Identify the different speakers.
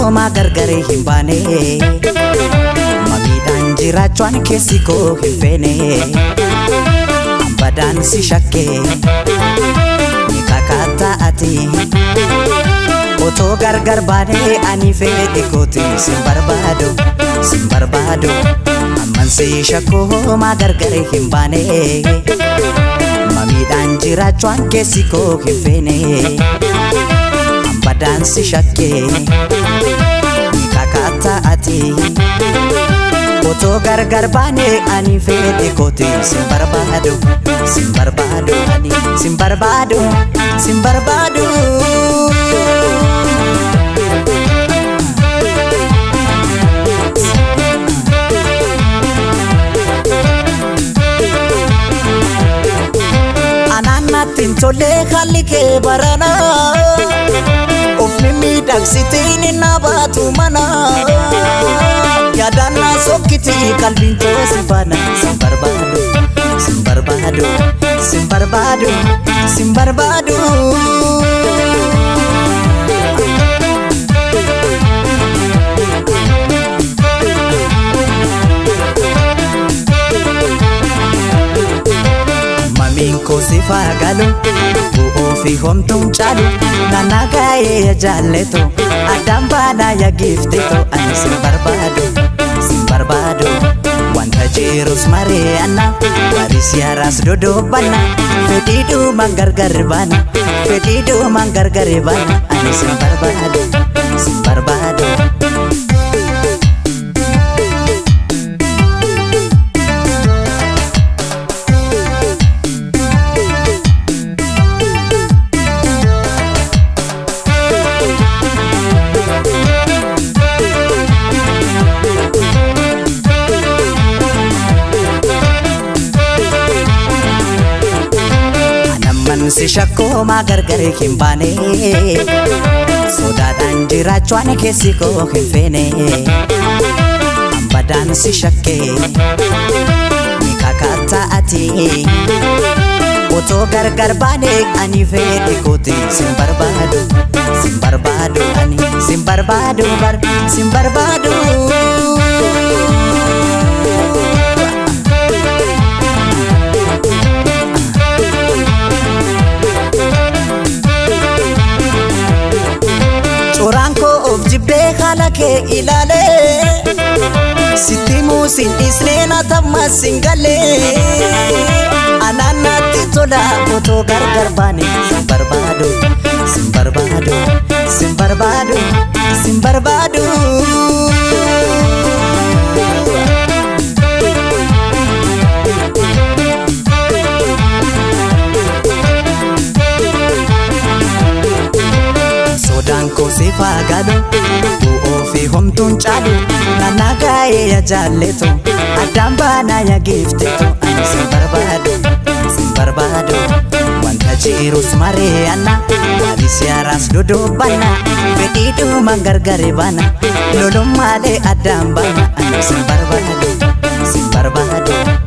Speaker 1: shakkoo maa gargari hin baane. Mamiidhaan jiraachuun keessi koo hin feene. Ambadaan si shakkee ni kakaatta ati. Otoo gargar baanee ani fedhe kooti sin barbaadu, sin barbaadu. Amman si shakkoo maa gargari hin baane. Mamiidhaan jiraachuun keessi koo hin feene. Ambadaan si shakkee ni kakaatta ati. Otoo gargar baanee ani fedhe kooti sin barbaadu, sin barbaadu ani sin barbaadu, sin barbaadu. Anaan natti hin tolle haalli kee barana. Of mimmiidhagsitiin hin baatu mana. Yaadaan na sokkiti qalbiin too si faana. Sin barbaadu, sin barbaadu, sin barbaadu, sin barbaadu. Mamiin koo si faagalu bu'uu fi homtuun caalu nana gaa'ee jaalletu addaan baanaa yaa giifteetu ani sin barbaadu, sin barbaadu. Wanta jirus mari'anna baris yaaraas dodoobanna fedhiidhumaan gargar baana fedhiidhumaan gargar baana ani sin barbaadu, sin barbaadu. Anamman si shakkoo maa gargari hin baane. Sodaadhaan jiraachuun keessi koo hin feene. Ambadaan si shakkee ni kakaatta ati. Otoo gargar baane ani fedhe kooti sin barbaadu, sin barbaadu ani sin barbaadu bar sin barbaadu. Coraan koo of jibbee haala kee ilaalee. Sitti muusin dhiisnee na tammas hin galee. Anaan natti tola otoo gargar baane. Sin barbaadu, sin barbaadu, sin barbaadu, sin barbaadu. Sodaan koo si faagalu bu'uu fi homtuun caalu nana gaa'ee yaa jaalletu addaan baanaa yaa giifteetu ani sin barbaadu, sin barbaadu. Wanta jirus mari'anna baris yaaraas dodoobanna fedhiidhumaan gargar baana lolummaalee addaan baana ani sin barbaadu, sin barbaadu.